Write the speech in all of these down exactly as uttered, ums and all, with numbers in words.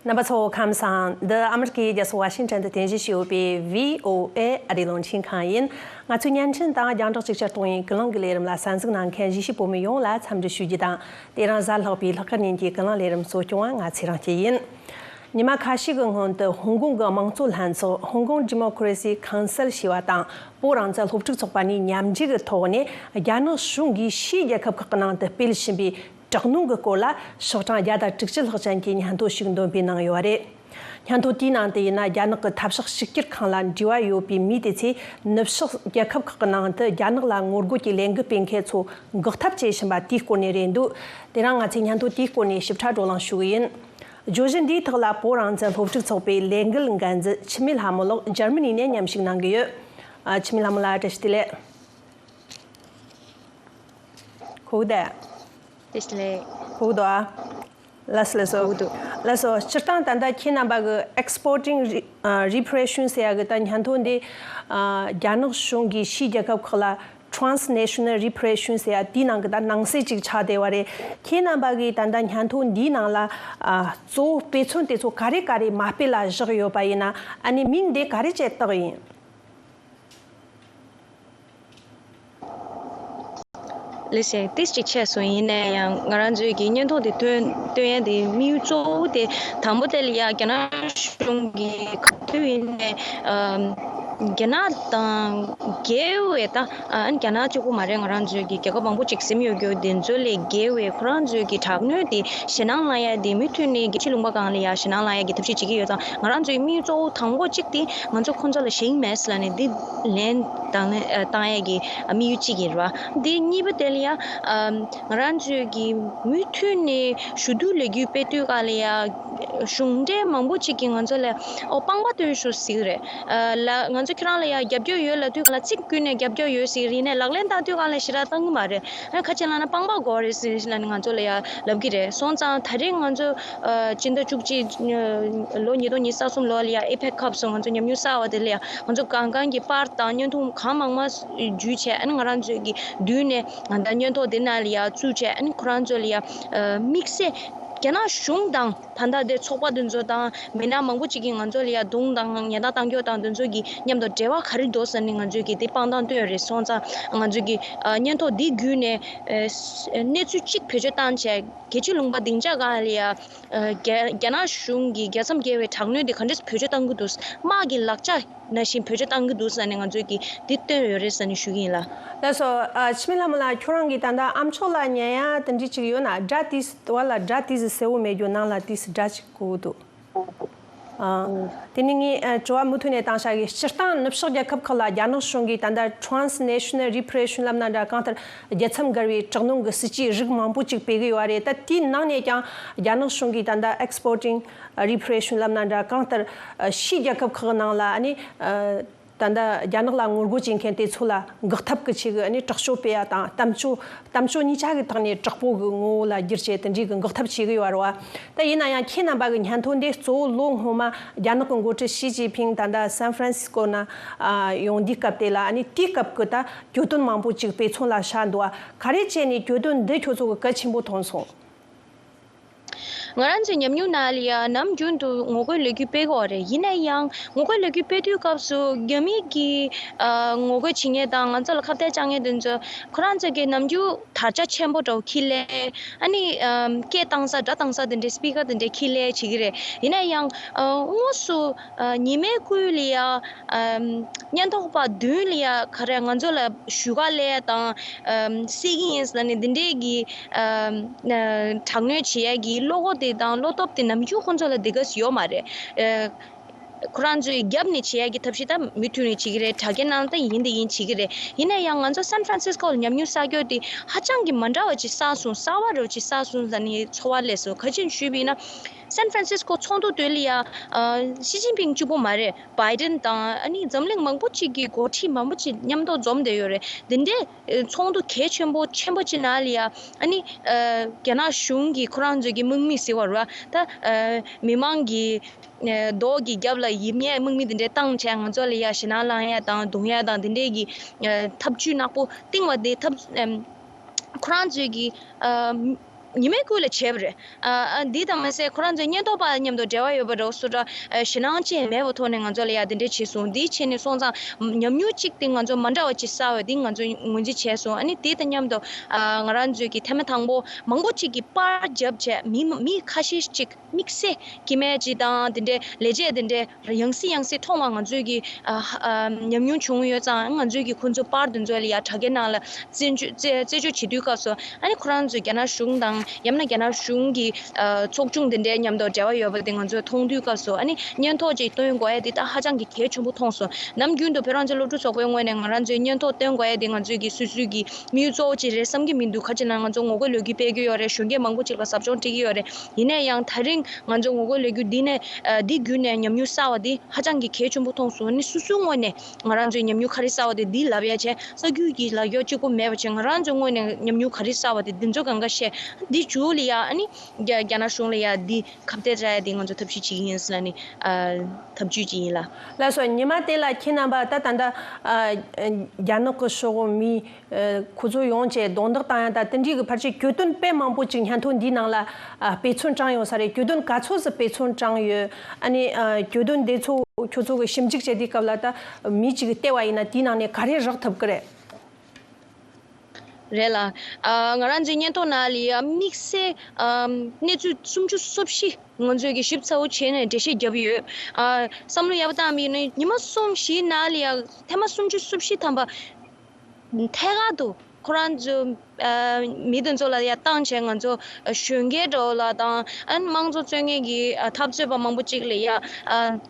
རྣམ་པ་ཚོ་ཁམས་བཟང་། འདི་ཨ་མི་རི་ཀའི་རྒྱལ་ས་ཝ་ཤིང་ཊོན་དུ་རྟེན་གཞི་བྱས་ཡོད་པའི་བྷི་ཨོ་ཨེ་ཨ་རིའི་རླུང་འཕྲིན་ཁང་ཡིན། ང་ཚོའི་བརྙན་འཕྲིན་དང་རྒྱང་བསྒྲགས་ཅིག་ཅར་གཏོང་བའི་ཀུན་གླེང་གི་ལས་རིམ་ལ་གསན་གཟིགས་གནང་མཁན་གཞིས་བྱེས་བོད་མི་ཡོངས་ལ་འཚམས་འདྲི་ཞུ་རྒྱུ་དང་། དེ་རིང་གཟའ་ལྷག་པའི་ལྷག་དཀར་ཉིན་གྱི་ཀུན་གླེང་ལས་རིམ་གཙོ་སྐྱོང་བ་ང་ཚེ་རིང་སྐྱིད་ཡིན། ཉི་མ་ཁ་ཤས་ཀྱི་སྔོན་དུ་ཧོང་ཀོང་གི་དམངས་གཙོ་ལྷན་ཚོགས་Hong Kong Democracy Council ཞེས་པ་དང་བོད་རང་བཙན་སློབ་ཕྲུག་ཚོགས་པ་གཉིས་མཉམ་འབྲེལ་གྱི་ཐོག་ནས་རྒྱ་ནག་གཞུང་གིས་ཕྱིའི་རྒྱལ་ཁབ་ཁག་གི་ནང་དུ་སྤེལ་བཞིན་པའི་དྲག་གནོན་གྱི་སྐོར་ལ་ཤོག་གྲངས་བརྒྱ་དང་དྲུག་ཅུ་ལྷག་ཅན་གྱི་སྙན་ཐོ་ཞིག་འདོན་སྤེལ་གནང་ཡོད་པ་རེད། སྙན་ཐོ་དེའི་ནང་དུ་ཡིན་ན། རྒྱ་ནག་གི་འཐབ་ཕྱོགས་གཅིག་གྱུར་ཁང་ལ་འབྲེལ་བ་ཡོད་པའི་མི་དེ་ཚོས་ནུབ་ཕྱོགས་རྒྱལ་ཁབ་ཁག་གི་ནང་དུ་རྒྱ་ནག་ལ་ངོ་རྒོལ་གྱི་ལས་འགུལ་སྤེལ་མཁན་ཚོ་འགོག་ཐབས་བྱེད་བཞིན་པ་དེའི་སྐོར་ནས་རེད་འདུག་དེ་རིང་ང་ཚོས་སྙན་ཐོ་དེའི་སྐོར་ནས་ཞིབ་ཕྲ་བགྲོ་གླེང་ཞུ་གི་ཡིན། བརྗོད་གཞི་འདིའི་ཐོག་ལ་བོད་རང་བཙན་སློབ་ཕྲུག་ཚོགས་པའི་ལས་འགུལ་འགན་འཛིན་འཆི་མེད་ལྷ་མོ་ལགས་འཇར་མ་ནི་ནས་མཉམ་ཞུགས་གནང་གི་ཡོད། ཨ། འཆི་མེད་ལྷ་མོ་ལགས་བཀྲ་ཤིས་བདེ་ལེགས། གོ་གི་དེ། བཀྲ་ཤིས་བདེ་ལེགས། གོ་གི་འདུག་ཨ། ལགས་སོ་ལགས་སོ། གོ་གི་འདུག་ལགས་སོ། སྤྱིར་བཏང་ད་ལྟ་ཁྱེད་རྣམ་པ་གི་Exporting Re- ཨ། Repression ཟེར་ཡ་གི་ད་སྙན་ཐོ་འདི། ཨ། རྒྱ་ནག་གཞུང་གིས་ཕྱིའི་རྒྱལ་ཁབ་ཁག་ལ་Transnational Repression ཟེར་ཡ་དེའི་ནང་གི་ད་ནང་གསེས་ཅིག་ཆགས་བསྡད་པ་རེད། ཁྱེད་རྣམ་པ་གིས་ད་ལྟ་སྙན་ཐོ་འདིའི་ནང་ལ། ཨ། གཙོ་བོ་དཔེ་མཚོན་དེ་ཚོ་ག་རེ་ག་རེ་མ་དཔེ་ལ་བཞག་ཡོད་པ་ཡིན་ན། ཨ་ནི་མིང་འདི་ག་རེ་བྱས་བཏགས་ཡིན། ལགས་སེ། ཏོག་ཙམ་ཆད་སོང་། ཡིན་ན་ཡང་ང་རང་ཚོའི་གི་སྙན་ཐོ་དེ་བཏོན་བཏོན་ཡ་དེ་དམིགས་ཡུལ་གཙོ་བོ་དེ། དང་པོ་དེ་ལ་ཡ་རྒྱ་ནག་གཞུང་གི་ག་དུས་ཡིན་ནའི། ཨམ། རྒྱ་ནག་དང་རྒྱལ་བའི་ད། ཨ། རྒྱ་ནག་གཅིག་པུ་མ་རེད། ང་རང་ཚོའི་གི་རྒྱལ་ཁབ་མང་པོ་ཅིག་ཟིན་ཡོད་རྒྱུ་དེ་ཚོ་ལས་རྒྱལ་བའི་ཁོ་རང་ཚོའི་གི་དྲག་གནོན་དེ་ཞེད་སྣང་ལངས་ཡ་དེ་མུ་མཐུད་ནས་རྒྱལ་སྤྱིའི་ལུང་པ་སྒང་ལ་ཡ་ཞེད་སྣང་ལངས་ཡ་གི་ཐབས་ཤེས་བྱེད་ཀྱི་ཡོད་ཙང་། ང་རང་ཚོའི་དམིགས་ཡུལ་གཙོ་བོ་དང་པོ་གཅིག་དེ་ང་ཚོ་ཁོང་ཚོ་ལ་ཞེད་ཀྱི་མེད་ཟེར་ལབ་ནས་འདི་ལན་བཏང་ནས་བཏང་ཡས་ཀྱི་དམིགས་ཡུལ་གཅིག་ཡིན་རེད་བ། འདི་གཉིས་པ་དེ་ལ་ཡ། ཨམ། ང་རང་ཚོའི་གི་མུ་མཐུད་ནས་ཞུ་གཏུག་ལས་འགུལ་སྤེལ་དུས་སྒང་ལ་ཡ་གཞུང་འབྲེལ་མང་པོ་ཅིག་གིས་ང་ཚོ་ལ་ཨོ་དཔང་པ་སྟོན་ཤོག་ཟེར་གི་རེད། ཨ། ལ་ང་ཚོ་ཁྱེད་རང་ལ་ཡ་རྒྱབ་སྐྱོར་ཡོད་ལབ་དུས་སྒང་ལ་ཚིག་བརྒྱུད་ནས་རྒྱབ་སྐྱོར་ཡོད་ཟེར་གི་རེད། ཡིན་ནའི་ལག་ལེན་བསྟར་དུས་སྒང་ལ་ཞེ་དྲག་བཏང་གི་མ་རེད། ཨ། ཁ་ཅིག་ལབ་ན་དཔང་པ་དགོས་རེད་ཟེར་ལབ་ནས་ང་ཚོ་ལ་ཡ་ལབ་ཀྱི་རེད། སོང་ཙང་ད་རེས་ང་ཚོ། ཨ། སྤྱི་ཟླ་བཅུ་གཅིག་ལོ་ཉིས་སྟོང་ཉི་ཤུ་རྩ་གསུམ་ལོ་ལ་ཡ་ཨེ་པེག་ཁབ་སོང་ང་ཚོ་ཉམས་མྱོང་གསར་བ་དེ་ལ་ཡ་ང་ཚོ་གང་གང་གི་པར་དང་བརྙན་ཐུང་གང་མང་མང་བརྒྱུད་བྱས། ཨ་ནི་ང་རང་ཚོའི་གི་མདུན་ནས་ང་ད་བརྙན་ཐུང་དེ་ནང་ལ་ཡ་བཙུགས་བྱས། ཨ་ནི་ཁོ་རང་ཚོ་ལ་ཡ། ཨ། དམིགས་བསལ་རྒྱ་ནག་གཞུང་དང་ད་ལྟ་དེ་ཚོགས་པ་དེ་ཚོ་དང་མི་སྣ་མང་པོ་ཅིག་གིས་ང་ཚོ་ལ་ཡ་རྡུང་དང་ཉེས་རྡུང་བཏང་རྒྱུ་དང་དེ་ཚོ་གི་མཉམ་དུ་འབྲེལ་བ་ག་རེ་འདུག་ཟེར་ནས་ང་ཚོས་གི་དེ་དཔང་རྟགས་བཏོན་ཡོད་རེད། སོང་ཙང་ང་ཚོས་གི། ཨ། བརྙན་ཐུང་འདི་བརྒྱུད་ནས། ཨ། གནས་ཚུལ་གཅིག་བེད་སྤྱོད་བཏང་བྱས་རྒྱལ་སྤྱིའི་ལུང་པ་སྡིངས་ཆ་སྒང་ལ་ཡ། ཨ། རྒྱ་རྒྱ་ནག་གཞུང་གིས་རྒྱལ་མཚམས་བརྒལ་བའི་དྲག་གནོན་དེ་ག་འདྲས་བེད་སྤྱོད་བཏང་གི་འདུག་དམག་གི་ལག་ཆ་ནང་བཞིན་བེད་སྤྱོད་བཏང་གི་འདུག་ཟེར་ནས་ང་ཚོས་ཀྱིས་འདི་བཏོན་ཡོད་རེད་ཟེར་ནས་ཞུ་གི་ཡིན་ལགས། ལགས་སོ། ཨ། འཆི་མེད་ལྷ་མོ་ལགས། ཁྱོད་རང་གིས་ད་ལྟ་ཨ་མཆོག་ལ་ཉན་ཡ་དེ་འདྲ་ཅིག་ཡོད་ན། སྒྲ་དེ་བར་ལ་སྒྲ་དེ་གསལ་བོ་མེད་རྒྱུ། ནང་ལ་དེ་སྒྲ་ཅིག་གོ་འདུག་ཨ། དེ་ནི་ངས། ཨ། དྲི་བ་མུ་མཐུད་ནས་བཏང་བྱ་གི། སྤྱིར་བཏང་ནུབ་ཕྱོགས་རྒྱལ་ཁབ་ཁག་ལ་རྒྱ་ནག་གཞུང་གིས་ད་ལྟ་Transnational Repression ལབ་ན་འདྲ། གང་ལྟར་རྒྱལ་མཚམས་བརྒལ་བའི་དྲག་གནོན་གྱི་སྲིད་ཇུས་རིགས་མང་པོ་ཅིག་སྤེལ་གི་ཡོད་རེད། ད་དེའི་ནང་ནས་ཀྱང་རྒྱ་ནག་གཞུང་གིས་ད་ལྟ་Exporting Repression ལབ་ན་འདྲ། གང་ལྟར་ཕྱིའི་རྒྱལ་ཁབ་ཁག་ནང་ལ། ཨ་ནི། ཨ། ད་ལྟ་རྒྱ་ནག་ལ་ངོ་རྒོལ་བྱེད་མཁན་དེ་ཚོ་ལ་འགོག་ཐབས་ཀྱི་ཆེད་ཀྱི། ཨ་ནི། དྲག་སྤྱོད་སྤེལ་ཡ་དང་། གཏམ་བརྗོད་གཏམ་བརྗོད་གཉིས་ཆ་གི་ཐོག་ནས་དྲག་པོ་གི་ངོ་བོ་ལ་བསྒྱུར་བྱས་དེ་འདྲའི་གི་འགོག་ཐབས་བྱེད་གི་ཡོད་རེད་བ། ད་ཡིན་ན་ཡང་ཁྱེད་རྣམ་པ་གི་སྙན་ཐོ་འདི་གཙོ་བོ་ལོ་སྔོན་མ་རྒྱ་ནག་གི་འགོ་ཁྲིད་ཞི་ཅིན་ཕིང་ད་ལྟ་San Francisco ནང་ཡོང་དུས་སྐབས་དེ་ལ། ཨ་ནི་དེའི་སྐབས་ཀྱི་ད་གྱོད་དོན་མང་པོ་ཅིག་དཔེ་མཚོན་ལ་བཞག་འདུག་བ། ག་རེ་བྱས་ནས་གྱོད་དོན་འདི་ཁྱོད་ཚོ་གི་གལ་ཆེན་པོ་མཐོང་སོང་། ང་རང་ཚོའི་ཉམས་མྱོང་ནང་ལ་ཡང་ནམ་རྒྱུན་དུ་ངོ་རྒོལ་ལས་འགུལ་སྤེལ་གྱི་ཡོད་རེད། ཡིན་ན་ཡང་ངོ་རྒོལ་ལས་འགུལ་སྤེལ་དུས་སྐབས་སུ་རྒྱ་མི་གི་ཨ་ངོ་རྒོལ་བྱེད་མཁན་དང་ང་ཚོ་ལ་ཁ་གཏད་བཅག་མཁན་དེ་ཚོ་ཁོ་རང་ཚོ་གི་ནམ་རྒྱུན་དར་ཆ་ཆེན་པོ་འདྲ་བོ་འཁྱེར་སླེབས། ཨ་ནི་ཨམ་སྐད་བཏང་ས། སྒྲ་བཏང་ས་དེ་འདྲའི་སི་པི་ཀར་དེ་འདྲའི་འཁྱེར་སླེབས་བྱེད་ཀྱི་རེད། ཡིན་ན་ཡང་ཨ་དངོས་སུ་ཨ་ཉི་མའི་ཁུལ་ལ་ཡ་ཨམ་སྙན་ཐོ་པ་མདུན་ལ་ཡ་ག་རེ་ང་ཚོ་ལ་ཞུ་ག་སླེབས་དང་། ཨམ་བསད་ཀྱི་ཡིན་ཟེར་ནས་འདི་འདྲས་ཀྱི་ཨམ་ཨ་དྲག་གནོན་བྱེད་ཡ་གི་བློ་ཁོག་དེ་དང་བློ་སྟོབས་དེ་ནམ་རྒྱུན་ཁོང་ཚོ་ལ་དེ་ག་ཡོད་མ་རེད། ཨ་ཁོ་རང་ཚོའི་རྒྱབ་ནས་བྱེད་ཡ་གི་ཐབས་ཤེས་ད་མུ་མཐུད་ནས་བྱེད་ཀྱི་རེད། དྲ་རྒྱའི་ནང་ད་ཡིན་དེ་ཡིན་བྱེད་ཀྱི་རེད། ཡིན་ན་ཡང་ང་ཚོ་San Francisco ལ་ཉམས་མྱོང་བསགས་རྒྱུ་དེ་ཧ་ཅང་གི་མ་འདྲ་བ་ཅིག་བསགས་སོང་། གསར་བ་རོ་ཅིག་བསགས་སོང་ཟེར་ནས་ཚོར་བ་སླེབས་སོང་། ག་ཅི་ཞུས་པ་ཡིན་ན། San Francisco ཚོགས་འདུ་དེ་ལ་ཡ་ཨ་ཞི་ཅིན་ཕིང་གཅིག་པོ་མ་རེད། བྷའི་ཌེན་དང་ཨ་ནི་འཛམ་གླིང་མང་པོ་ཅིག་གི་འགོ་ཁྲིད་མང་པོ་ཅིག་མཉམ་དུ་འཛོམས་བསྡད་ཡོད་རེད། དེ་འདྲའི་ཨ་ཚོགས་འདུ་གལ་ཆེན་པོ་ཆེན་པོ་ཅིག་ནང་ལ་ཡ་ཨ་ནི་ཨ་རྒྱ་ནག་གཞུང་གིས་ཁོ་རང་ཚོའི་གི་དམག་མི་ཟེར་བ་རེད་བ། ད་ཨ་མི་མང་གི་ཨ་མདོག་གི་རྒྱབ་ལ་ཡིབ་མཁན་དམག་མི་དེ་འདྲའི་བཏང་བྱས་ང་ཚོ་ལ་ཡ་ཞེད་སྣང་ལངས་ཡ་དང་རྡུང་ཡ་དང་དེ་འདྲའི་གི་ཨ་ཐབས་ཇུས་ནག་པོ་བཏིང་བ་དེ་ཐབས་ཨམ་ཁོ་རང་ཚོའི་གི་ཨ། ཉི་མའི་ཀུན་ལ་བྱས་པ་རེད། ཨ་ཨ་འདི་དང་མ་ཟད་ཁོ་རང་ཚོའི་ཉེན་རྟོག་པ་མཉམ་དུ་འབྲེལ་བ་ཡོད་པ་འདྲ་བོ་སུ་འདྲ་ཨ་ཞེད་སྣང་ཅིག་མེད་པའི་ཐོག་ནས་ང་ཚོ་ལ་ཡ་དེ་འདྲས་བྱས་སོང་། འདི་བྱས་ནས་སོང་ཙང་ཉམས་མྱོང་གཅིག་དེ་ང་ཚོ་མ་འདྲ་བ་ཅིག་གསར་བ་འདི་ང་ཚོ་ངོས་འཛིན་བྱས་སོང་། ཨ་ནི་དེ་དང་མཉམ་དུ་ཨ་ང་རང་ཚོའི་གི་ཐེངས་མ་དང་པོ་མང་པོ་ཅིག་གིས་པར་བརྒྱབ་བྱས་མི་མི་ཁ་ཤས་ཅིག་དམིགས་བསལ་སྐྱེ་དམན་ཅིག་དང་དེ་འདྲས་ལས་བྱེད་དེ་འདྲས་ཡང་སེ་ཡང་སེ་མཐོང་བ་ང་ཚོས་ཀྱི་ཨ་ཨ་ཉམས་མྱོང་བྱུང་ཡོད་ཙང་། ང་ཚོས་ཀྱི་ཁོ་ཚོ་པར་དེ་ཚོ་ལ་ཡ་དྲ་རྒྱའི་ནང་ལ་རྩད་གཅོད་རྩད་རྩད་གཅོད་བྱེད་དུས་སྐབས་སུ། ཨ་ནི་ཁོ་རང་ཚོས་རྒྱ་ནག་གཞུང་དང་ཡང་ན་རྒྱ་ནག་གཞུང་གི་ཨ་ཚོགས་ཆུང་དེ་འདྲའི་མཉམ་དུ་འབྲེལ་བ་ཡོད་པ་དེ་ང་ཚོས་མཐོང་དུས་སྐབས་སུ། ཨ་ནི་སྙན་ཐོ་ཅིག་བཏོན་དགོས་ཡ་དེ་ད་ཧ་ཅང་གི་གལ་ཆེན་པོ་མཐོང་སོང་། ནམ་རྒྱུན་དུ་བོད་རང་བཙན་སློབ་ཕྲུག་ཚོགས་པའི་ངོས་ནས་ང་རང་ཚོས་སྙན་ཐོ་བཏོན་དགོས་ཡ་དེ་ང་ཚོས་ཀྱི་སོ་སོའི་གི་དམིགས་ཡུལ་གཙོ་བོ་ཅིག་རེད་བསམ་གྱི་མི་འདུག་ག་ཅི་ན་ང་ཚོ་ངོ་རྒོལ་ལས་འགུལ་སྤེལ་གྱི་ཡོད་རེད། གཞོན་སྐྱེས་མང་པོ་ཅིག་ལ་ཟབ་སྦྱོང་སྤྲད་ཀྱི་ཡོད་རེད། ཡིན་ན་ཡང་ད་རིང་ང་ཚོ་ངོ་རྒོལ་ལས་འགུལ་འདི་ནས་ཨ་འདི་བརྒྱུད་ནས་ཉམས་མྱོང་བསགས་པ་འདི་ཧ་ཅང་གི་གལ་ཆེན་པོ་མཐོང་སོང་། ཨ་ནི་སོ་སོའི་ངོས་ནས་ང་རང་ཚོའི་ཉམས་མྱོང་ག་རེ་བསགས་པ་དེ་འདི་ལབ་ཡ་བྱས། གསར་འགྱུར་གྱི་ལབ་ཡ་གཅིག་པོ་མེད་པ་བྱས། ང་རང་ཚོའི་ངོས་ནས་ཉམས་མྱོང་ག་རེ་བསགས་པ་དེ་འདི་ཚོ་གང་ག་བཤད། འདི་མཇུག་ལ་ཡ་ཨ་ནི་རྒྱ་རྒྱ་ནག་གཞུང་ལ་ཡ་འདི་ཁ་གཏད་བྱ་ཡ་དེ་ང་ཚོ་ཐབས་ཤེས་བྱེད་ཀྱི་ཡིན་ཟེར་ལབ་ནས་ཨ་ཐབས་ཇུས་ཅིག་ཡིན་ལ། ལགས་སོ། ཉི་མ་དེ་ལ་ཁྱེད་རྣམ་པ་ད་ད་ལྟ་ཨ་རྒྱ་ནག་གི་ཕྱོགས་མི་ཨ་ཁོ་ཚོ་ཡོང་བྱས་རྡུང་རྡེག་བཏང་ཡ་དང་དེ་འདྲའི་གི་ཕལ་ཆེར་གྱོད་དོན་དཔེ་མང་པོ་ཅིག་སྙན་ཐོ་འདིའི་ནང་ལ་ཨ་དཔེ་མཚོན་དྲངས་ཡོད་ས་རེད། གྱོད་དོན་ག་ཚོད་ཙམ་དཔེ་མཚོན་དྲངས་ཡོད། ཨ་ནི་ཨ་གྱོད་དོན་དེ་ཚོ་ཁྱོད་ཚོ་གི་ཞིབ་འཇུག་བྱེད་དུས་སྐབས་ལ་ད་མི་གཅིག་གིས་བལྟས་པ་ཡིན་ན་དེའི་ནང་ནས་ག་རེ་རག་ཐུབ་ཀྱི་རེད། རེད་ལ། ཨ་ང་རང་ཚོའི་སྙན་ཐོ་ནང་ལ་ཡ་དམིགས་བསལ་ཨ་གནས་ཚུལ་སུམ་ཅུ་སོ་བཞི་ང་ཚོས་ཀྱི་ཞིབ་ཚགས་པོ་བྱས་ནས་འགྲེལ་བཤད་བརྒྱབ་ཡོད། ཨ་བསམ་བློ་ཡག་པོ་བཏང་བ་ཡིན་ན་ཉི་མ་གསུམ་བཞིའི་ནང་ལ་ཡ་ཐེངས་མ་སུམ་ཅུ་སོ་བཞི་ཐམ་པ་ཐད་ཀར་དུ་ཁོ་རང་ཚོ་ཨ་མི་དེ་ཚོ་ལ་ཡ་བཏང་བྱས་ང་ཚོ་གཞོན་སྐྱེས་འདྲ་བོ་ལ་དང་ཨ་ནི་དམངས་གཙོ་རྩོད་མཁན་གྱི་ཨ་འཐབ་རྩོད་པ་མང་པོ་ཅིག་ལ་ཡ་ཨ་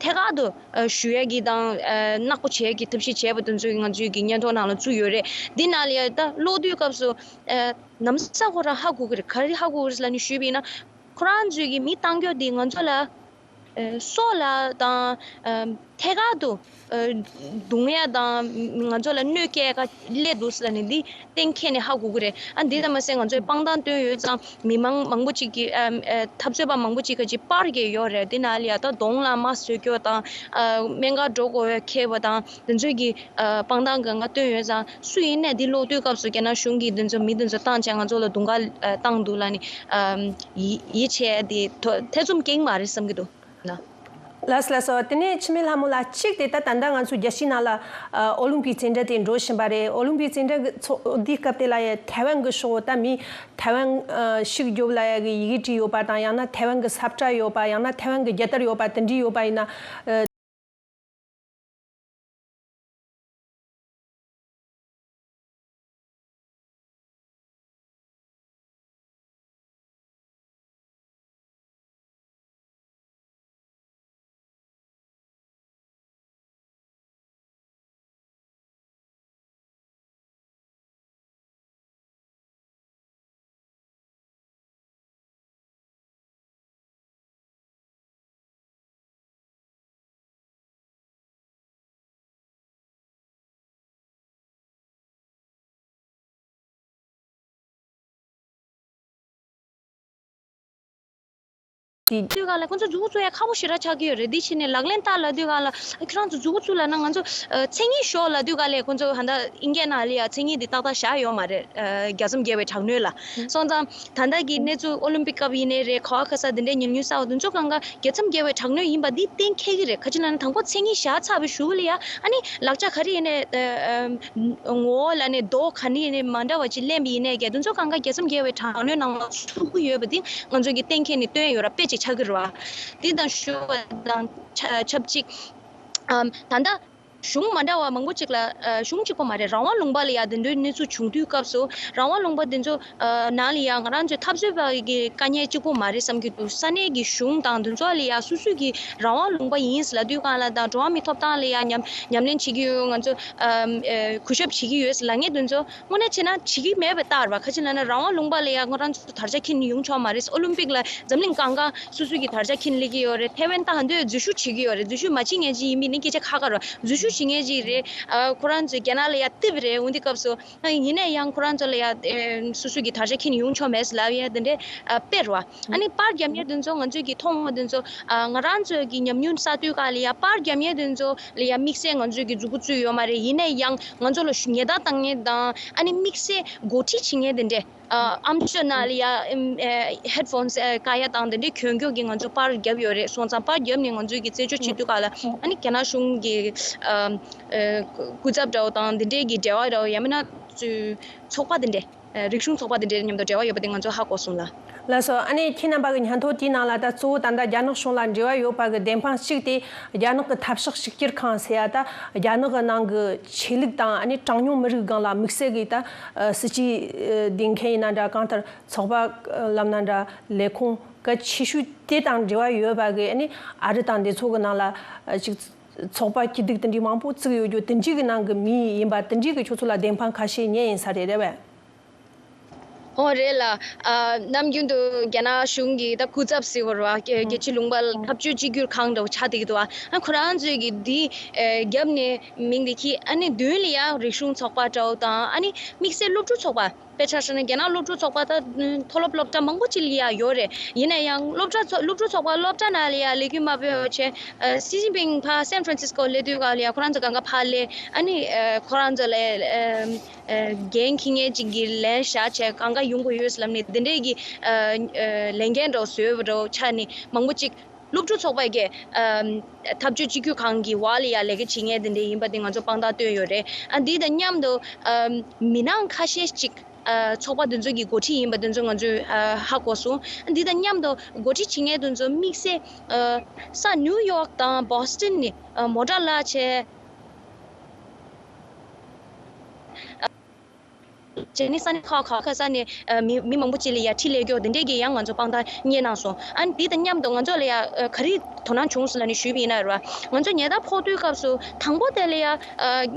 ཐད་ཀར་དུ་ཨ་ཞུ་ཡ་གི་དང་ཨ་ནག་པོ་བྱེད་ཡ་གི་ཐབས་ཤེས་བྱས་པ་དེ་ཚོ་ང་ཚོའི་གི་སྙན་ཐོ་ནང་ལ་བཙུགས་ཡོད་རེད། འདི་ནང་ལ་ཡ་ད་ཀློག་དུས་སྐབས་སུ་ཨ་ནམ་ས་ཁོ་རང་ཧ་གོ་གི་རེད། ག་རེ་ཧ་གོ་གི་རེད་ཟེར་ལབ་ནས་ཞུས་པ་ཡིན་ན། ཁོ་རང་ཚོའི་གི་མི་བཏང་རྒྱུ་དེ་ང་ཚོ་ལ་ཨ་སྲོག་ལ་དང་ཨ་ཐད་ཀར་དུ་ཨ་རྡུང་ཡ་དང་ང་ཚོ་ལ་གནོད་སྐྱེལ་ག་སླེབས་འདུག་ཟེར་ལབ་ནས་འདི་གཏན་འཁེལ་ནས་ཧ་གོ་གི་རེད། ཨ་འདི་ལྟ་མ་ཟད་ང་ཚོས་དཔང་རྟགས་བཏོན་ཡོད་ཙང་མི་མང་མང་པོ་ཅིག་གིས་ཨ་ཨ་འཐབ་རྩོད་པ་མང་པོ་ཅིག་གིས་ཅིག་པར་བརྒྱབ་ཡོད་རེད། འདི་ནང་ལ་ཡ་ད་གདོང་ལ་རྨ་བཟོས་རྒྱུ་དང་ཨ་སྨན་ཁང་འགྲོ་དགོས་པའི་ཁེལ་བ་དང་དེ་ཚོའི་གི་ཨ་དཔང་རྟགས་འགའ་ང་བཏོན་ཡོད་ཙང་། སུ་ཡིན་ནས་འདི་ཀློག་དུས་སྐབས་སུ་རྒྱ་ནག་གཞུང་གིས་འདི་ཚོ་མི་འདི་ཚོ་བཏང་བྱས་ང་ཚོ་ལ་རྡུང་ག་ཨ་བཏང་འདུག་ལབ་ནས་ཨ་ཡིད་ཡིད་ཆེས་འདི་ཐོ་ཐེ་ཚོམ་སྐྱེ་གི་མ་རེད་བསམ་གྱི་འདུག་ལ། ལགས་སོ་ལགས་སོ། དེ་ནས་འཆི་མེད་ལྷ་མོ་ལགས། གཅིག་དེ་ད་ད་ལྟ་ང་ཚོ་རྒྱལ་སྤྱིའི་ནང་ལ་ཨ་ཨོ་ལིམ་པིག་རྩེད་འགྲན་དེ་འགྲོ་བཞིན་པ་རེད། ཨོ་ལིམ་པིག་རྩེད་འགྲན་གྱི་ཚོགས་འདིའི་སྐབས་དེ་ལ་ཡ་ཐའེ་ཝན་གྱི་ཕྱོགས་ད་མི་ཐའེ་ཝན་ཨ་ཤུགས་རྒྱོབ་ལ་ཡ་གི་ཡི་གེ་བྲིས་ཡོད་པ་དང་། ཡང་ན་ཐའེ་ཝན་གྱི་ས་བཀྲ་ཡོད་པ། ཡང་ན་ཐའེ་ཝན་གྱི་རྒྱལ་དར་ཡོད་པ། དེ་འདྲའི་ཡོད་པ་ཡིན་ན། ཨ། དུས་སྒང་ལ་ཁོང་ཚོ་མཛུབ་གུ་བཙུགས་ཡ་ཁག་པོ་ཞེ་དྲག་ཆགས་ཀྱི་ཡོད་རེད། འདི་ཕྱིན་ནས་ལག་ལེན་བསྟར་ལབ་དུས་སྒང་ལ་ཁྱེད་རང་ཚོ་མཛུབ་གུ་བཙུགས་ལབ་ན་ང་ཚོ་ཨ་མཚན་ཉིད་ཤོག་ལབ་དུས་སྒང་ལ་ཁོང་ཚོ་ཧ་ད་ཨིན་སྐད་ནང་ལ་ཡ་མཚན་ཉིད་འདི་ཏག་ཏག་བཞག་ཡོད་མ་རེད། ཨ་རྒྱལ་མཚམས་བརྒལ་བའི་དྲག་གནོན་ལ་སོང་ཙང་། ད་ལྟ་གི་གནས་ཚུལ་ཨོ་ལིམ་པིག་སྐབས་ཡིན་ནའི་རེད། ག་བ་ག་ས་དེ་འདྲའི་ཉམས་མྱོང་བསགས་པ་དེ་ཚོ་གང་ག་རྒྱལ་མཚམས་བརྒལ་བའི་དྲག་གནོན་ཡིན་པ་འདི་གཏན་འཁེལ་གྱི་རེད། ག་ཅི་ལབ་ན་དང་པོ་མཚན་ཉིད་བཞག་ཚར་བའི་གཞུག་ལ་ཡ་ཨ་ནི་ལག་ཆ་ག་རེ་ཡིན་ནའི་ཨ་ཨ་ངོ་བོ་ལ་ནི་རྡོ་ག་ནི་ཡིན་ནའི་མ་འདྲ་བ་ཅིག་ལེན་པ་ཡིན་ནའི་ག་དེ་ཚོ་གང་ག་རྒྱལ་མཚམས་བརྒལ་བའི་དྲག་གནོན་ནང་ལ་ཚུད་ཀྱི་ཡོད་པ་འདི་ང་ཚོ་གི་གཏན་འཁེལ་ནས་བཏོན་ཡོད་ར་དཔེ་ཅིག་ཆགས་ཀྱི་རེད་བ། འདི་དང་ཞུ་བ་དང་ཆ་ཆབས་ཅིག་ཨམ་ད་ལྟ། གཞུང་མ་འདྲ་བ་མང་པོ་ཅིག་ལ་ཨ་གཞུང་གཅིག་པོ་མ་རེད། རང་དབང་ལུང་པ་ལ་ཡ་དེ་འདྲའི་གནས་ཚུལ་བྱུང་དུས་སྐབས་སུ་རང་དབང་ལུང་པ་དེ་ཚོ་ཨ་ནང་ལ་ཡ་ང་རང་ཚོའི་འཐབ་རྩོད་པ་གི་དཀའ་ངལ་གཅིག་པོ་མ་རེད་བསམ་གྱི་འདུག་ས་གནས་ཀྱི་གཞུང་དང་དེ་ཚོ་ལ་ཡ་སོ་སོའི་གི་རང་དབང་ལུང་པ་ཡིན་ལབ་དུས་སྒང་ལ་དང་འགྲོ་བ་མིའི་ཐོབ་ཐང་ལ་ཡ་ཉམས་ཉམས་ལེན་བྱེད་ཀྱི་ཡོད། ང་ཚོ་ཨ་ཨ་གུས་ཞབས་བྱེད་ཀྱི་ཡོད་ལབ་མཁན་དེ་ཚོ་དངོས་གནས་བྱས་ན་བྱེད་ཀྱི་མེད་པའི་རྟགས་རེད་བ། ག་ཅི་ལབ་ན་རང་དབང་ལུང་པ་ལ་ཡ་ང་རང་ཚོ་དར་ཆ་འཁྱེར་ནས་ཡོང་ཆོག་མ་རེད། ཨོ་ལིམ་པིག་ལ་འཛམ་གླིང་གང་ག་སོ་སོའི་གི་དར་ཆ་འཁྱེར་སླེབས་ཀྱི་ཡོད་རེད། ཐའེ་ཝན་ད་ཧ་འདོད་འཛུལ་ཞུགས་བྱེད་ཀྱི་ཡོད་རེད། འཛུལ་ཞུགས་མ་བྱེད་མཁན་ཅིག་ཡིན་པ་ཡིན་ན་སྐད་ཆ་ཁ་ཁ་རེད། འཛུལ་ཞུགས་ ཤེས་མཁན་ཅིག་རེད། ཨ་ཁོ་རང་ཚོ་རྒྱ་ནག་ལ་ཡ་སྟབས་རེད། འོན་ཏེ་སྐབས་སུ་ཡིན་ན་ཡང་ཁོ་རང་ཚོ་ལ་ཡ་སོ་སོ་གི་དར་ཆ་འཁྱེར་ནས་ཡོང་ཆོག་མེད་ཟེར་ལབ་ཡ་དེ་འདྲའི་དཔེ་རེད་བ། ཨ་ནི་པར་རྒྱབ་མཁན་དེ་ཚོ་ང་ཚོས་ཀྱི་མཐོང་བ་དེ་ཚོ་ང་རང་ཚོའི་གི་ཉམས་མྱོང་བསགས་དུས་ག་ལ་ཡ་པར་རྒྱབ་མཁན་དེ་ཚོ་ལ་ཡ་དམིགས་བསལ་ང་ཚོས་ཀྱི་མཛུབ་གུ་བཙུགས་ཡོད་མ་རེད། ཡིན་ན་ཡང་ང་ཚོ་ལ་ཉེས་རྡུང་བཏང་མཁན་དང་ཨ་ནི་དམིགས་བསལ་འགོ་ཁྲིད་བྱེད་མཁན་དེ་འདྲས། ཨ་ཨམ་ཅོག་ནང་ལ་ཡ་ཨམ་ཨེ་ཧེཌ་ཕོན་ཨེ་བཀག་ཡ་དང་དེ་འདྲའི་གྱོན་གོས་ཀྱི་ང་ཚོ་པར་བརྒྱབ་ཡོད་རེད། སོང་ཙང་པར་བརྒྱབ་ནས་ང་ཚོའི་གི་རྩད་གཅོད་བྱེད་དུས་ག་ལ་ཨ་ནི་རྒྱ་ནག་གཞུང་གི་ཨ་ཨེ་སྐུ་ཚབ་འདྲ་བོ་དང་དེ་འདྲའི་གི་འབྲེལ་བ་འདྲ་བོ་ཡང་མིན་ན་ཚོ་ཚོགས་པ་དེ་འདྲས་ཨེ་རིག་གཞུང་ཚོགས་པ་དེ་འདྲའི་མཉམ་དུ་འབྲེལ་བ་ཡོད་པ་དེ་ང་ཚོ་ཧ་གོ་སོང་ལ། ལགས་སོ། ཨ་ནི་ཁྱེད་རྣམ་པ་གི་སྙན་ཐོ་དེའི་ནང་ལ་ད་གཙོ་བོ་ད་ལྟ་རྒྱ་ནག་གཞུང་ལ་འབྲེལ་བ་ཡོད་པ་གི་བདེན་དཔང་གཅིག་དེ་རྒྱ་ནག་གི་འཐབ་ཕྱོགས་གཅིག་གྱུར་ཁང་ཟེར་ཡ་ད་རྒྱ་ནག་གི་ནང་གི་ཆོས་ལུགས་དང་ཨ་ནི་གྲངས་ཉུང་མི་རིགས་སྒང་ལ་དམིགས་བསལ་གྱི་ད་སྲིད་ཇུས་འདིང་མཁན་ཡིན་ན་འདྲ། གང་ལྟར་ཚོགས་པ་ལབ་ན་འདྲ། ལས་ཁུངས་གལ་ཆེ་ཤོས་དེ་དང་འབྲེལ་བ་ཡོད་པ་གི་ཨ་ནི་ཨ་རི་དང་དེ་ཚོ་གི་ནང་ལ་ཅིག་ཚོགས་པ་སྐྱིད་སྡུག་དེ་འདྲའི་མང་པོ་བཙུགས་ཡོད་རྒྱུ་དེ་འདྲའི་གི་ནང་གི་མི་ཡིན་པ་དེ་འདྲའི་གི་ཁྱོད་ཚོ་ལ་བདེན་དཔང་ཁ་ཤས་རྙེད་ཡིན་ས་རེད། རེད་པས། ཨོ་རེད་ལ། ཨ་ནམ་རྒྱུན་དུ་རྒྱ་ནག་གཞུང་གི་ད་སྐུ་ཚབ་ཟེར་བ་རེད་བ། རྒྱལ་རྒྱལ་སྤྱིའི་ལུང་པ་ལ་འཐབ་ཇུས་གཅིག་གྱུར་ཁང་འདྲ་བོ་ཆགས་བསྡད་ཀྱི་འདུག་བ། ཨ་ཁོ་རང་ཚོས་ཀྱི་འདི་ཨེ་རྒྱབ་ནས་མིང་འདི་ཁྱེར། ཨ་ནི་མདུན་ལ་ཡ་རིག་གཞུང་ཚོགས་པ་འདྲ་བོ་དང་ཨ་ནི་དམིགས་བསལ་སློབ་ཕྲུག་ཚོགས་པ་དཔེ་ཆ་བཞག་ན་རྒྱ་ནག་སློབ་ཕྲུག་ཚོགས་པ་ད་མཐོ་སློབ་སློབ་གྲྭ་མང་པོ་ཅིག་ལ་ཡ་ཡོད་རེད། ཡིན་ན་ཡང་སློབ་གྲྭ་ཚོ་སློབ་ཕྲུག་ཚོགས་པ་སློབ་གྲྭ་ནང་ལ་ཡ་ལས་འགུལ་མ་སྤེལ་བ་བྱས། ཨ་སི་ཅིན་ཕིང་ཕར་སན་ཧྥ་རན་སིས་ཀོ་སླེབས་དུས་ག་ལ་ཡ་ཁོ་རང་ཚོ་གང་ག་ཕར་སླེབས། ཨ་ནི་ཨ་ཁོ་རང་ཚོ་ལ་ཨ། ཨ་འགན་འཁྱེར་མཁན་ཅིག་གི་ལན་བཞག་བྱས་གང་ག་ཡོང་གི་ཡོད་ལབ་ནས་འདི་འདྲས་ཀྱི་ཨ་ཨ་ལས་འགན་འདྲ་བོ་བཟོས་པ་འདྲ་བོ་ཆགས་ནས་མང་པོ་ཅིག་སློབ་ཕྲུག་ཚོགས་པ་གི་ཨ་འཐབ་ཇུས་གཅིག་གྱུར་ཁང་གི་འོག་ལ་ཡ་ལས་ཀ་བྱེད་མཁན་འདི་འདྲས་ཡིན་པ་འདི་ང་ཚོ་དཔང་རྟགས་བཏོན་ཡོད་རེད། ཨ་འདི་དང་མཉམ་དུ་ཨ་མི་ནང་ཁ་ཤས་ཅིག་ཨ་ཚོགས་པ་འདི་ཚོ་གི་འགོ་ཁྲིད་ཡིན་པ་འདི་ཚོ་ང་ཚོས་ཨ་ཧ་གོ་སོང་། ཨ་འདི་དང་མཉམ་དུ་འགོ་ཁྲིད་བྱེད་མཁན་འདི་ཚོ་དམིགས་བསལ་ཨ་ས་ནིའུ་ཡོག་དང་བྷོ་སི་ཊོན་ནས་ཨ་མོ་ཊ་བླངས་བྱས། བྱས་ནས་ས་གནས་ཁག་ཁག་ཁ་ས་ནས་ཨ་མི་མི་མང་པོ་ཅིག་ལ་ཡ་ཁྲིད་ལས་མགྱོགས་དེ་འདྲས་ཀྱི་ཡང་ང་ཚོ་དཔང་རྟགས་རྙེད་གནང་སོང་། ཨ་ནི་དེ་དང་མཉམ་དུ་ང་ཚོ་ལ་ཡ་ཨ་ག་རེ་དོ་སྣང་བྱུང་སོང་ལབ་ནས་ཞུས་པ་ཡིན་ན་རེད་བ། ང་ཚོ་ཉེ་ད་ཕོག་དུས་སྐབས་སུ་དང་པོ་དེ་ལ་ཡ་ཨ་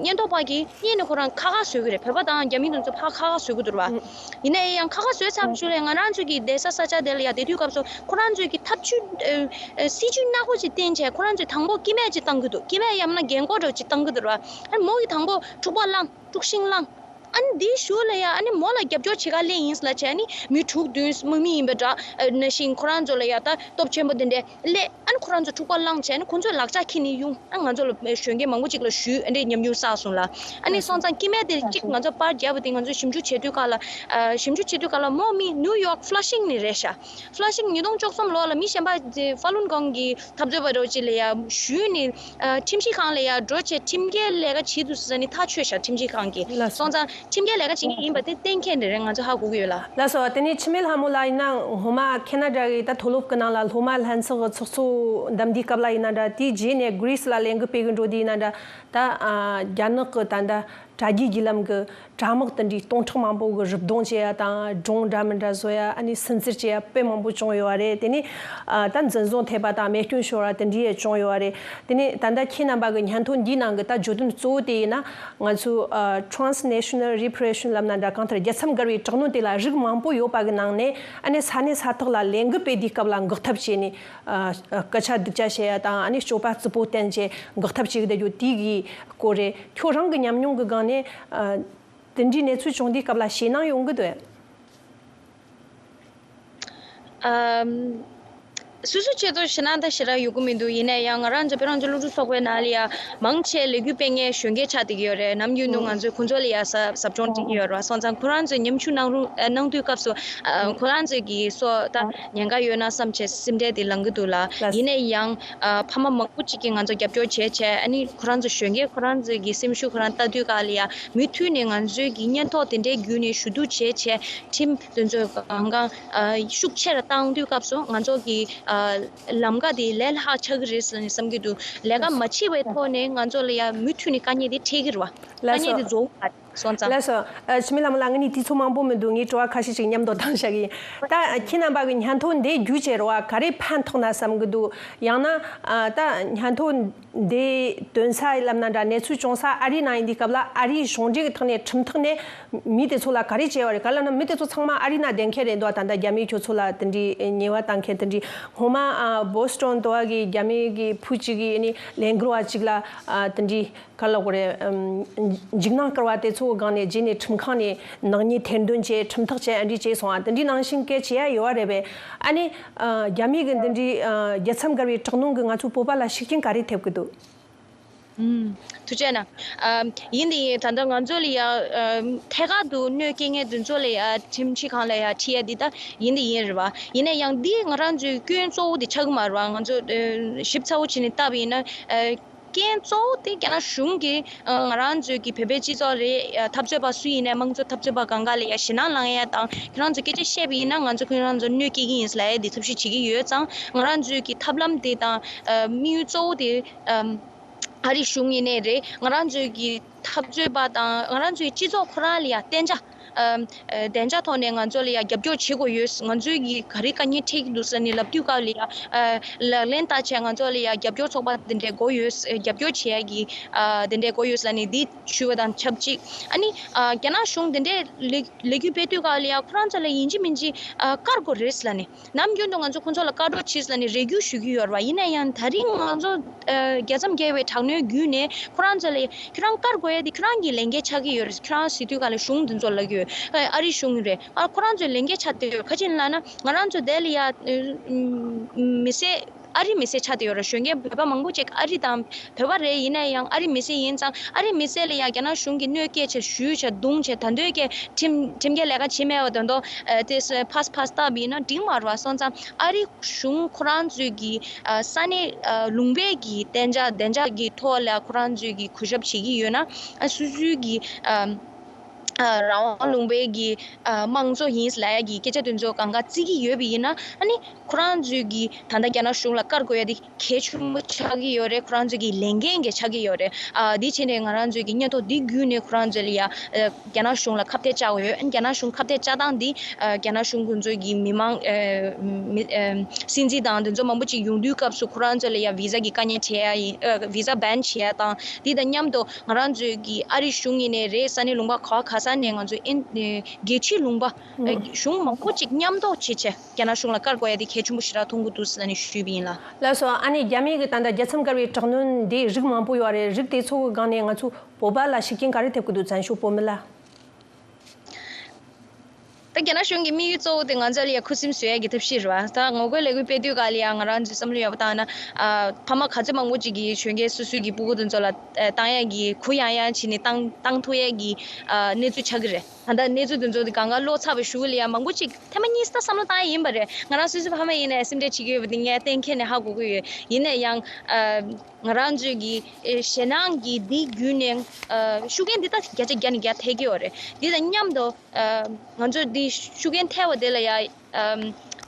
ཉེན་རྟོག་པ་གིས་སྔོན་ནས་ཁོ་རང་ཁ་ཁ་བཟོས་ཀྱི་རེད། བོད་པ་དང་རྒྱ་མི་དེ་ཚོ་ཕར་ཁ་ཁ་བཟོས་ཀྱི་འདུག་རེད་བ། ཡིན་ན་ཡང་ཁ་ཁ་བཟོས་ཚར་བའི་ཤུལ་ལ་ང་རང་ཚོ་གི་བསྡད་ས་ས་ཆ་དེ་ལ་ཡ་བསྡད་དུས་སྐབས་སུ་ཁོ་རང་ཚོས་ཀྱི་ཐབས་ཇུས་ཨ་ཨ་སྲིད་ཇུས་སྣ་ཁ་ཅིག་བསྟན་བྱས་ཁོ་རང་ཚོས་དང་པོ་སྐྱེ་དམན་ཅིག་བཏང་གི་འདུག་སྐྱེ་དམན་ཡང་མིན་ན་རྒན་གོག་འདྲ་བོ་ཅིག་བཏང་གི་འདུག་རེད་བ། ཨ་ནི་མོ་གིས་དང་པོ་འཁྲུག་པ་བསླངས། དཀྲུག་ཤིང་བསླངས། ཨ་ནི་འདིའི་གཞུག་ལ་ཡ་ཨ་ནི་མོ་ལ་རྒྱབ་སྐྱོར་བྱེད་ག་སླེབས་ཡིན་ལབ་བྱས། ཨ་ནི་མི་དྲུག་བདུན་དམག་མི་ཡིན་པ་འདྲ་ཨ་ནང་བཞིན་ཁོ་རང་ཚོ་ལ་ཡ་ད་སྟོབས་ཆེན་པོ་དེ་འདྲས་སླེབས། ཨ་ནི་ཁོ་རང་ཚོ་འཁྲུག་པ་བསླངས་བྱས། ཨ་ནི་ཁོ་ཚོས་ལག་ཆ་འཁྱེར་ནས་ཡོང་། ཨ་ང་ཚོ་ལ་གཞོན་སྐྱེས་མང་པོ་ཅིག་ལ་ཞུས། ཨ་འདྲས་ཉམས་མྱོང་བསགས་སོང་ལ། ཨ་ནི་སོང་ཙང་སྐྱེ་དམན་དེ་གཅིག་ང་ཚོ་པར་བརྒྱབ་པ་དེ་ང་ཚོས་ཞིབ་འཇུག་བྱེད་དུས་ག་ལ་ཨ་ཞིབ་འཇུག་བྱེད་དུས་ག་ལ་མོ་མི་ནིའུ་ཡོག་ཧྥ་ལ་ཤིང་ནས་རེད་ཤག་ཧྥ་ལ་ཤིང་ཉིས་སྟོང་བཅུ་གསུམ་ལོ་ལ་མི་གཞན་པ་ཧྥ་ལུན་གོང་གི་འཐབ་རྩོད་པ་འདྲ་བོ་ཅིག་ལ་ཡ་ཞུས་ནས་ཨ་ཁྲིམས་ཞིབ་ཁང་ལ་ཡ་འགྲོ་བྱས་ཁྲིམས་འགལ་ལས་ཀ་བྱེད་འདུག་ཟེར་ནས་ཐག་ཆོད་ཤག་ཁྲིམས་ཞིབ་ཁང་གིས། ལགས་སོ། སོང་ཙང་ཁྲིམས་འགལ་ལས་ཀ་བྱེད་མཁན་ཡིན་པ་དེ་གཏན་འཁེལ་འདྲ་རེད། ང་ཚོ་ཧ་གོ་གི་ཡོད་ལ། ལགས་སོ། དེ་ནས་འཆི་མེད་ལྷ་མོ་ལགས་ཡིན་ན་སྔོན་མ་ཁེ་ན་ཌ་གི་ད་མཐོ་སློབ་གི་ནང་ལ་སློབ་མ་ལྷན་ཚོགས་ཀྱི་ཚོགས་གཙོ་འདེམས་དུས་སྐབས་ལ་ཡིན་ན་འདྲ། དེའི་རྗེས་ནས་གྷི་རི་སི་ལ་ལས་འགུལ་སྤེལ་གི་འགྲོ་དུས་ཡིན་ན་འདྲ། ད་ཨ་རྒྱ་ནག་གི་ད་ལྟ་དྲ་རྒྱའི་བརྒྱུད་ལམ་གི་དྲ་དམག་དེ་འདྲའི་སྟོང་ཕྲག་མང་པོ་གི་རུབ་རྡུང་བྱེད་ཡ་དང་སྒྲུང་འདྲ་མི་འདྲ་བཟོ་ཡ། ཨ་ནི་སུན་གཙེར་བྱེད་ཡ་དཔེ་མང་པོ་བྱུང་ཡོད་པ་རེད། དེ་ནས་ཨ་ད་འཛིན་བཟུང་ཐེབས་པ་དང་རྨས་སྐྱོན་ཤོར་བ་དེ་འདྲ་ཡང་བྱུང་ཡོད་པ་རེད། དེ་ནས་ད་ལྟ་ཁྱེད་རྣམ་པ་གི་སྙན་ཐོ་འདིའི་ནང་གི་ད་བརྗོད་དོན་གཙོ་བོ་དེ་ཡིན་ན་ང་ཚོའི་ཨ་transnational repression ལབ་ན་འདྲ། གང་ལྟར་རྒྱལ་མཚམས་བརྒལ་བའི་དྲག་གནོན་དེ་ལ་རིགས་མང་པོ་ཡོད་པ་གི་ནང་ནས་ཨ་ནི་ས་གནས་ས་ཐོག་ལ་ལས་འགུལ་སྤེལ་དུས་སྐབས་ལ་འགོག་ཐབས་བྱས་ནས་ཨ་སྐད་ཆ་སྡུག་ཅག་བཤད་ཡ་དང་ཨ་ནི་སྤྱོད་པ་རྩུབ་པོ་བསྟན་བྱས་འགོག་ཐབས་བྱེད་ཀྱི་བསྡད་རྒྱུ་དེ་གི་སྐོར་རེད། ཁྱོད་རང་གི་ཉམས་མྱོང་གི་སྒང་ནས་ཨ་དེ་འདྲའི་གནས་ཚུལ་བྱུང་དུས་སྐབས་ལ་ཞེད་སྣང་ཡོང་གི་འདུག་ཨེ། ཨམ། སོ་སོའི་ཆེད་དུ་ཞེད་སྣང་ད་ཞེ་དྲག་ཡོང་གི་མི་འདུག་ཡིན་ན་ཡང་ང་རང་ཚོ་བོད་རང་བཙན་སློབ་ཕྲུག་ཚོགས་པའི་ནང་ལ་ཡ་མང་ཆེ་ལས་འགུལ་སྤེལ་མཁན་གཞོན་སྐྱེས་ཆགས་བསྡད་ཀྱི་ཡོད་རེད། ནམ་རྒྱུན་དུ་ང་ཚོས་ཁོང་ཚོ་ལ་ཡ་གཟབ་གཟབ་སྦྱོང་སྤྲད་ཀྱི་ཡོད་རེད་བ། སོང་ཙང་ཁོ་རང་ཚོས་ཉམས་ཆུང་གནང་རུང་ཨ་གནང་དུས་སྐབས་སུ་ཨ་ཁོ་རང་ཚོས་ཀྱི་སོ་ད་ཉེན་ཁ་ཡོད་ན་བསམ་བྱས་སེམས་ཁྲལ་དེ་ལངས་ཀྱི་འདུག་ལ། ལགས། ཡིན་ན་ཡང་ཨ་ཕ་མ་མང་པོ་ཅིག་གིས་ང་ཚོ་རྒྱབ་སྐྱོར་བྱས་བྱས། ཨ་ནི་ཁོ་རང་ཚོ་གཞོན་སྐྱེས་ཁོ་རང་ཚོས་ཀྱི་སེམས་ཤུགས་ཁོ་རང་ལྟ་དུས་ག་ལ་ཡ་མུ་མཐུད་ནས་ང་ཚོའི་གི་སྙན་ཐོ་དེ་འདྲའི་བརྒྱུད་ནས་ཞུ་གཏུག་བྱས་བྱས། ཁྲིམས་དེ་ཚོ་གང་གང་ཨ་ཤུགས་ཆེ་རུ་བཏང་དུས་སྐབས་སུ་ང་ཚོ་གི་ཨ་ལམ་ཀ་དེ་ལས་སླ་ཆགས་ཀྱི་རེད་ཟེར་ནས་བསམ་གྱི་འདུག་ལས་ཀ་མ་བྱེད་པའི་ཐོག་ནས་ང་ཚོ་ལ་ཡ་མུ་མཐུད་ནས་དཀའ་ངལ་དེ་འཕྲད་ཀྱི་རེད་བ། དཀའ་ངལ་དེ་རྫོགས་ཀྱི་མ་རེད། སོང་ཙང་། ལགས་སོ། ཨ་འཆི་མེད་ལྷ་མོ་ལགས། ངས་ནི་དུས་ཚོད་མང་པོ་མི་འདུག་ངས་དྲི་བ་ཁ་ཤས་ཤིག་མཉམ་དུ་བཏང་བཞག་གི་ཡིན། ད་ཁྱེད་རྣམ་པ་གི་སྙན་ཐོ་འདི་བརྒྱུད་བྱས་རེད་བ། ག་རེ་ཕན་ཐོགས་ན་བསམ་གྱི་འདུག་ཡང་ན་ཨ་ད་སྙན་ཐོ་ འདི་དོན་ས་ལབ་ན་འདྲ། གནས་ཚུལ་བྱུང་ས་ཨ་རི་ནང་ཡིན་དུས་སྐབས་ལ། ཨ་རིའི་གཞུང་འབྲེལ་གྱི་ཐོག་ནས་ཁྲིམས་ཐོག་ནས་མི་དེ་ཚོ་ལ་ག་རེ་བྱས་པ་རེད། ག་ལབ་ན་མི་དེ་ཚོ་ཚང་མ་ཨ་རི་ནང་བསྡད་མཁན་རེད་འདུག་ད་ལྟ་རྒྱ་མི་ཁྱོད་ཚོ་ལ་དེ་འདྲའི་ཉེས་པ་བཏང་མཁན་དེ་འདྲའི། སྔོན་མ་ཨ་བོ་སི་ཊོན་དུ་བ་གི་རྒྱ་མི་གི་བུ་གཅིག་གིས་ཨ་ནི་ལས་འགུལ་བ་གཅིག་ལ་ཨ་དེ་འདྲའི་ག་ལབ་དགོས་རེད། ཨམ། འཇིགས་སྣང་སྐུལ་བ་དེ་ཚོ་སྒང་ནས་རྗེས་ནས་ཁྲིམས་ཁང་ནས་ནག་ཉེས་ཐེར་འདོན་བྱས། ཁྲིམས་ཐག་བཅད། ཨ་འདྲ་བྱས་སོང་ང་། དེ་འདྲའི་ནང་བཞིན་སྐད་ཆ་བྱེད་ཡ་ཡོད་པ་རེད་པས། ཨ་ནི་ཨ་རྒྱ་མི་གི་འདི་འདྲའི་ཨ་རྒྱལ་མཚམས་བརྒལ་བའི་དྲག་གནོན་གྱིས་ང་ཚོ་བོད་པ་ལ་ཤུགས་རྐྱེན་ག་རེ་ཐེབས་ཀྱི་འདུག་ཨུམ། ཐུགས་རྗེ་གནང་། ཨ་ཡིན་དེ་ཡིན། ད་ལྟ་ང་ཚོ་ལ་ཡ་ཨ་ཐད་ཀར་དུ་གནོད་སྐྱེལ་མཁན་དེ་ཚོ་ལ་ཡ་ཁྲིམས་ཁྲིམས་ཁང་ལ་ཡ་ཁྲིད་ཡ་འདི་ད་ཡིན་དེ་ཡིན་རེད་པ། ཡིན་ན་ཡང་འདི་ང་རང་ཚོའི་སྐྱོན་གཙོ་བོ་དེ་ཆགས་ཀྱི་མ་རེད་པ། ང་ཚོ་ཨ་ཞིབ་ཚགས་པོ་བྱས་ནས་བལྟས་པ་ཡིན་ན། ཨ་རྐྱེན་གཙོ་བོ་དེ་རྒྱ་ནག་གཞུང་གིས་ཨ་ང་རང་ཚོའི་གི་བོད་པའི་སྤྱི་ཚོགས་རེད། ཨ་འཐབ་རྩོད་པ་སུ་ཡིན་ནའི་དམངས་གཙོ་འཐབ་རྩོད་པ་གང་ག་ལ་ཡ་ཞེད་སྣང་ལངས་ཡ་དང་། ཁྱེད་རང་ཚོ་སྐད་ཆ་བཤད་པ་ཡིན་ན་ང་ཚོ་ཁྱེད་རང་ཚོ་གནོད་སྐྱེལ་གྱི་ཡིན་ལབ་ཡ་དེ་ཐབས་ཤེས་བྱེད་ཀྱི་ཡོད་ཙང་། ང་རང་ཚོའི་གི་ཐབས་ལམ་དེ་དང་ཨ་དམིགས་ཡུལ་གཙོ་བོ་དེ་ཨ་ཨ་རི་གཞུང་ཡིན་ནའི་རེད། ང་རང་ཚོའི་གི་འཐབ་རྩོད་པ་དང་ང་རང་ཚོའི་སྤྱི་ཚོགས་ཁོ་རང་ལ་ཡ་བརྟན་འཇགས་ཨ་ཨ་བདེ་འཇགས་ཐོག་ནས་ང་ཚོ་ལ་ཡ་རྒྱབ་སྐྱོར་བྱེད་དགོས་ཡོད། ང་ཚོའི་གི་ག་རེ་དཀའ་ངལ་འཕྲད་ཀྱི་འདུག་ཟེར་ནས་ལབ་དུས་སྐབས་ལ་ཡ་ཨ་ལག་ལེན་བསྟར་བྱས་ང་ཚོ་ལ་ཡ་རྒྱབ་སྐྱོར་ཚོགས་པ་དེ་འདྲའི་དགོས་ཡོད། རྒྱབ་སྐྱོར་བྱེད་ཡ་གི་ཨ་དེ་འདྲའི་དགོས་ཡོད་ཟེར་ནས་འདི་ཞུ་བ་དང་ཆབས་ཅིག་ཨ་ནི་ཨ་རྒྱ་ནག་གཞུང་དེ་འདྲའི་ལས་ལས་འགུལ་སྤེལ་དུས་སྐབས་ལ་ཡ་ཁོ་རང་ཚོ་ལ་ཡིན་གཅིག་མིན་གཅིག་ཨ་བཀག་དགོས་རེད་ལབ་ནས། ནམ་རྒྱུན་དུ་ང་ཚོ་ཁོང་ཚོ་ལ་བཀག་འགོག་བྱས་ལབ་ནས་རེ་སྐུལ་ཞུ་གི་ཡོད་རེད་པ། ཡིན་ན་ཡང་ད་རིང་ང་ཚོ་ཨ་རྒྱལ་མཚམས་བརྒལ་བའི་དྲག་གནོན་བརྒྱུད་ནས་ཁོ་རང་ཚོ་ལ་ཁྱོད་རང་བཀག་དགོས་ཡ་དེ་ཁྱོད་རང་གི་ལས་འགན་ཆགས་ཀྱི་ཡོད་རེད། ཁྱོད་རང་ཟེར་དུས་སྒང་ལ་གཞུང་འདི་ཚོ་ལབ་ཀྱི་ཡོད། ཨ་ཨ་རི་གཞུང་རེད། ཨ་ཁོ་རང་ཚོའི་ལས་འགན་ཆགས་བསྡད་ཡོད། ག་ཅི་ལབ་ན་ང་རང་ཚོ་དེ་ལ་ཡ་མི་སེར་ཨ་རི་མི་སེར་ཆགས་བསྡད་ཡོད་རེད། གཞོན་སྐྱེས་བོད་པ་མང་པོ་ཅིག་ཨ་རི་དང་བོད་པ་རེད། ཡིན་ན་ཡང་ཨ་རི་མི་སེར་ཡིན་ཙང་ཨ་རི་མི་སེར་ལ་ཡང་རྒྱ་ནག་གཞུང་གིས་གནོད་སྐྱེལ་བྱས་གཞུས་བྱས་རྡུང་བྱས་ད་འདོད་ཀྱི་ཁྲིམས་ཁྲིམས་འགལ་ལས་ཀ་བྱེད་མེད་པ་དོན་དུ་ཨ་དེ་སུ་ཕར་ཕར་བཏབ་ཡིན་ན་འགྲིག་མ་རེད་པ། སོང་ཙང་ཨ་རི་གཞུང་ཁོ་རང་ཚོའི་གི་ཨ་ས་གནས་ཨ་ལུང་པའི་གི་བདེ་འཇགས་བདེ་འཇགས་ཀྱི་ཐོག་ལ་ཁོ་རང་ཚོའི་གི་གུས་ཞབས་བྱེད་ཀྱི་ཡོད་ན། ཨ་སོ་སོའི་གི་ཨ་ཨ་རང་དབང་ལུང་པའི་གི་ཨ་དམངས་གཙོ་ཡིན་ལབ་ཡ་གི་སྐད་ཆ་དེ་ཚོ་གང་ག་བརྩི་གི་ཡོད་པ་ཡིན་ན། ཨ་ནི་ཁོ་རང་ཚོའི་གི་ད་ལྟ་རྒྱ་ནག་གཞུང་ལ་བཀག་དགོས་ཡ་དེ་གལ་ཆེན་པོ་ཆགས་ཀྱི་ཡོད་རེད། ཁོ་རང་ཚོའི་གི་ལས་འགན་གྱི་ཆགས་ཀྱི་ཡོད་རེད། ཨ་དེ་བྱས་ནས་ང་རང་ཚོའི་གི་སྙན་ཐོ་འདི་བརྒྱུད་ནས་ཁོ་རང་ཚོ་ལ་ཡ་ཨ་རྒྱ་ནག་གཞུང་ལ་ཁ་གཏད་བཅག་དགོས་ཡོད། ཨ་ནི་རྒྱ་ནག་གཞུང་ཁ་གཏད་བཅག་སྟངས་འདི་ཨ་རྒྱ་ནག་གཞུང་ཁོང་ཚོའི་གི་མི་མང་ཨ་མི་ཨ་སྲིད་འཛིན་དང་དེ་ཚོ་མང་པོ་ཅིག་ཡོང་དུས་སྐབས་སུ་ཁོ་རང་ཚོ་ལ་ཡ་བི་ཟ་གི་དཀའ་ངལ་འཕྲད་ཡ་ཡིན། ཨ་བི་ཟ་བེན་བྱེད་ཡ་དང་དེ་དང་མཉམ་དུ་ང་རང་ཚོའི་གི་ཨ་རི་གཞུང་ཡིན་ནའི་རེད། ས་གནས་ལུང་པ་ག་བ་ག་ས་ནས་ང་ཚོ་ཨིན་ཨ་རྒྱལ་སྤྱིའི་ལུང་པ་ཨ་གཞུང་མང་པོ་ཅིག་མཉམ་འདོགས་བྱེད་ཆེད་རྒྱ་ནག་གཞུང་ལ་བཀར་དགོས་ཡ་དེ་གལ་ཆེན་པོ་ཞེ་དྲག་མཐོང་གི་འདུག་ཟེར་ནས་ཞུས་པ་ཡིན་ལ། ལགས་སོ། ཨ་ནི་རྒྱ་མི་གི་ད་ལྟ་རྒྱལ་མཚམས་བཀལ་བའི་དྲག་གནོན་འདི་རིགས་མང་པོ་ཡོད་རེད། རིགས་དེ་ཚོ་གི་སྒང་ནས་ང་ཚོ་བོད་པ་ལ་ཤུགས་རྐྱེན་ག་རེ་ཐེབས་ཀྱི་འདུག་བཙན་བྱོལ་བོད་མི་ལ། ད་རྒྱ་ནག་གཞུང་གི་དམིགས་ཡུལ་གཙོ་བོ་དེ་ང་ཚོ་ལ་ཡ་ཁུ་སིམ་བཟོ་ཡ་གི་ཐབས་ཤེས་རེད་བ། ད་ངོ་རྒོལ་ལས་འགུལ་སྤེལ་དུས་ག་ལ་ཡ་ང་རང་ཚོའི་བསམ་བློ་ཡག་པོ་བཏང་ན་ཨ་ཕ་མ་ག་ཚོད་མང་པོ་ཅིག་གིས་གཞོན་སྐྱེས་སོ་སོའི་གི་སྤུ་གུ་དེ་ཚོ་ལ་ཨ་བཏང་ཡ་གི་གུ་ཡངས་ཡངས་བྱས་ནས་བཏང་བཏང་ཐུབ་ཡ་གི་ཨ་གནས་ཚུལ་ཆགས་ཀྱི་རེད། ད་ལྟ་གནས་ཚུལ་དེ་ཚོ་དེ་གང་ག་ལོག་ཚར་བའི་གཞུག་ལ་ཡ་མང་པོ་ཅིག་ཐེངས་མ་གཉིས་ད་བསམ་བློ་བཏང་ཡ་ཡིན་པ་རེད། ང་རང་སོ་སོའི་ཕ་མ་ཡིན་ནའི་སེམས་ཁྲལ་བྱེད་ཀྱི་ཡོད་པ་དེ་ངས་གཏན་འཁེལ་ནས་ཧ་གོ་གི་ཡོད། ཡིན་ན་ཡང་ཨ་ང་རང་ཚོའི་གི་ཨེ་ཞེད་སྣང་གི་འདི་བརྒྱུད་ནས་ཨ་ཤུགས་རྐྱེན་འདི་ད་བརྒྱ་ཆ་བརྒྱ་ནས་བརྒྱ་ཐེབས་ཀྱི་ཡོད་རེད། འདི་དང་མཉམ་དུ་ཨ་ང་ཚོ་འདི་ཤུགས་རྐྱེན་ཐེབས་པ་དེ་ལ་ཡ་ཨ་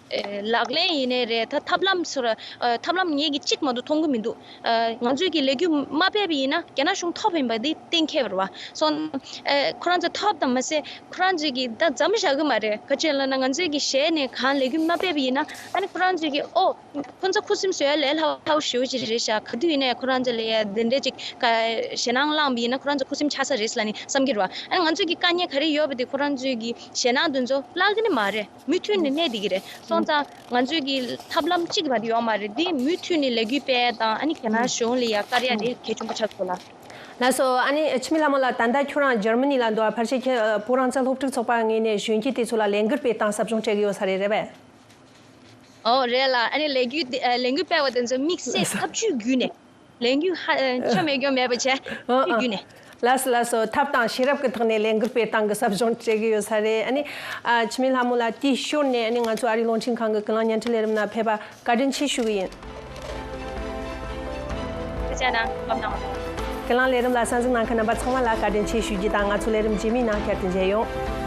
ཨེ་ལག་ལེན་ཡིན་ནའི་རེད། ད་ཐབས་ལམ་སོགས་ཨ་ཐབས་ལམ་ངེད་ཀྱིས་གཅིག་མ་གཏོགས་མཐོང་གི་མི་འདུག་ཨ་ང་ཚོས་ཀྱི་ལས་འགུལ་མ་སྤེལ་བ་ཡིན་ན་རྒྱ་ནག་གཞུང་ཐོབ་ཡིན་པ་འདི་གཏན་འཁེལ་བ་རེད་བ། སོང་ཨ་ཁོ་རང་ཚོ་ཐོབ་དང་མ་ཟད་ཁོ་རང་ཚོས་ཀྱི་ད་མཚམས་བཞག་གི་མ་རེད། ག་ཅི་ལབ་ན་ང་ཚོས་ཀྱི་ཞལ་ནས་གང་ལས་འགུལ་མ་སྤེལ་བ་ཡིན་ན་ཨ་ནི་ཁོ་རང་ཚོས་ཀྱི་ཨོ། ཁོ་ཚོ་ཁུ་སིམ་བཟོ་ཡ་ལས་སླ་པོ་ཞེ་པོ་ཅིག་རེད་ཤག་ག་དུས་ཡིན་ནའི་ཁོ་རང་ཚོ་ལ་ཡ་དེ་འདྲས་ཅིག་ག་ཞེད་སྣང་བསླངས་པ་ཡིན་ན་ཁོ་རང་ཚོ་ཁུ་སིམ་ཆགས་ས་རེད་ལབ་ནས་བསམ་གྱི་རེད་བ། ཨ་ང་ཚོ་གི་དཀའ་ངལ་ག་རེ་ཡོད་པ་དེ་ཁོ་རང་ཚོའི་གི་ཞེད་སྣང་དེ་ཚོ་བརླག་གི་ནི་མ་རེད། མུ་མཐུད་ནས་གནས་བསྡད་ཀྱི་རེད། སོང་ཙང་ང་ཚོའི་གི་ཐབས་ལམ་གཅིག་བར་དུ་ཡོད་མ་རེད། འདི་མུ་མཐུད་ནས་ལས་འགུལ་སྤེལ་ཡ་དང་ཨ་ནི་རྒྱ་ནག་གཞུང་ལ་ཡ་བཀར་ཡ་དེ་གལ་ཆེན་པོ་ཆགས་སོང་ལ། ལགས་སོ། ཨ་ནི་འཆི་མེད་ལྷ་མོ་ལགས། ད་ལྟ་ཁྱོད་རང་འཇར་མ་ནི་ལ་འདུག་བ། ཕལ་ཆེར་ཁྱེད་བོད་རང་བཙན་སློབ་ཕྲུག་ཚོགས་པ་ངོས་ནས་གཞོན་སྐྱེས་དེ་ཚོ་ལ་ལས་འགུལ་སྤེལ་སྟངས་ཟབ་སྦྱོང་སྤྲད་ཀྱི་ཡོད་ས་རེད། རེད་པས། ཨོ་རེད་ལ། ཨ་ནི་ལས་འགུལ་དེ་ཨ་ལས་འགུལ་སྤེལ་བ་དེ་ཚོ་དམིགས་བསལ་ཐབས་ཇུས་བརྒྱུད་ནས་ལས་འགུལ་ཧ་ཨ་ཆོ་མེད་སྐྱོ་མེད་པ་བྱས་ཨ་ཐབས་ཇུས་ཨ་བརྒྱུད་ནས། ལགས་སོ་ལགས་སོ། ཐབས་དང་ཤེས་རབ་ཀྱི་ཐོག་ནས་ལས་འགུལ་སྤེལ་སྟངས་ཀྱི་ཟབ་སྦྱོང་སྤྲད་ཀྱི་ཡོད་ས་རེད། ཨ་ནི་ཨ་འཆི་མེད་ལྷ་མོ་ལགས་དེའི་ཞོར་ནས་ཨ་ནི་ང་ཚོ་ཨ་རིའི་རླུང་འཕྲིན་ཁང་གི་ཀུན་གླེང་བརྙན་འཕྲིན་ལས་རིམ་ནང་ཕེབས་པ་བཀའ་དྲིན་ཆེ་ཞུ་གི་ཡིན། ཐུགས་རྗེ་གནང་། ཐུགས་རྗེ་གནང་། ཀུན་གླེང་ལས་རིམ་ལ་གསན་གཟིགས་གནང་མཁན་རྣམ་པ་ཚང་མ་ལ་བཀའ་དྲིན་ཆེ་ཞུ་རྒྱུ་དང་། ང་ཚོ་ལས་རིམ་རྗེས་མའི་ནང་བསྐྱར་དུ་མཇལ་ཡོང་།